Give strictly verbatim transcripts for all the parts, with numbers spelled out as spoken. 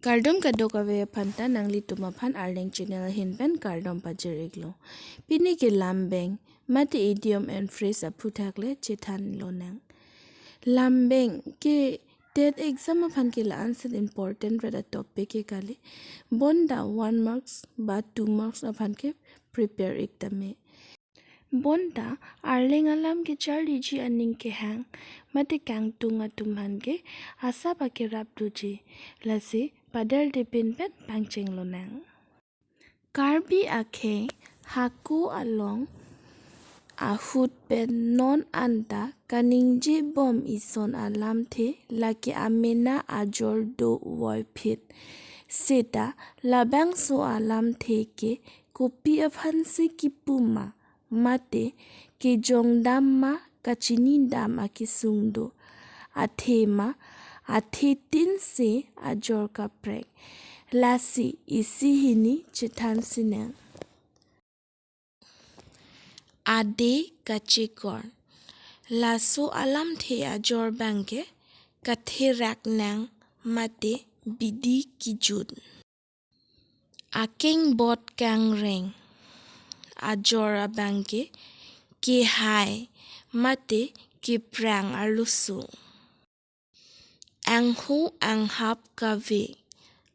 Kardom kadokave aphan ta, nanglitum aphan Arleng channel ahin pen kardom pajir-iklo. Pini ke lambeng mate idiom and phrase aphuthak le chethan lonang. Lambeng ke TET exam aphan ke la-an set important rat a topic ke kali. Bonta one marks ba two marks aphan ke prepare-ik tame. Bonta Arleng alam kecharliji aning kehang mate kangtung atum aphan ke asap akerap doji. Lasi padar depin pen pangcheng lonang. Karbi akhei hako along ahut pen non anta kaningje bom ison alamthe lake amena ajor do voiphit. Seta labangso alamthe ke kopi aphansi kipu ma, mate kejongdam ma kachinidam akesung do. Athe ma, athe tin si ajor kaprek. Lasi isi hini chethan sinang. Ade kachekor. Laso alamthe ajor abangke katherak nang mate bidi kijut. Akeng bot kangreng ajor abangke kehai mate keprang arloso. Anghu anghap kave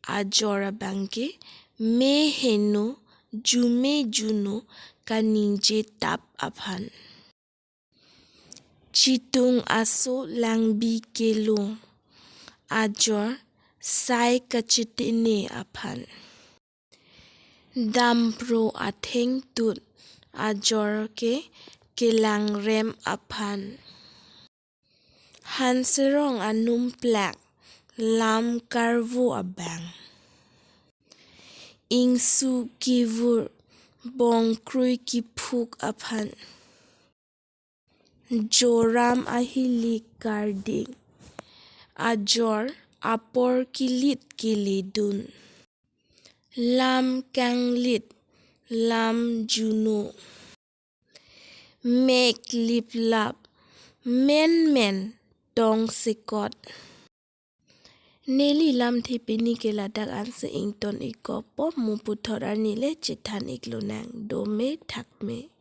ajor abangke me heno jume juno kaningje tap aphan. Chitung aso langbi kelo ajor sai kachetene aphan. Dampro athengtut ajor ke kelangrem aphan. Hanserong anumplak lam karvo abang. Ingsu kivur bongkrui kiphuk aphan. Joram ahili kardik ajor apor kilit keledun. Lam kanglit lam juno. Mek liplap menmen tongsekot. Neli lamthe pini ke ladak ansi ington-ikpo, mo puthot arni le chethan-ik lonang. Dome thakme.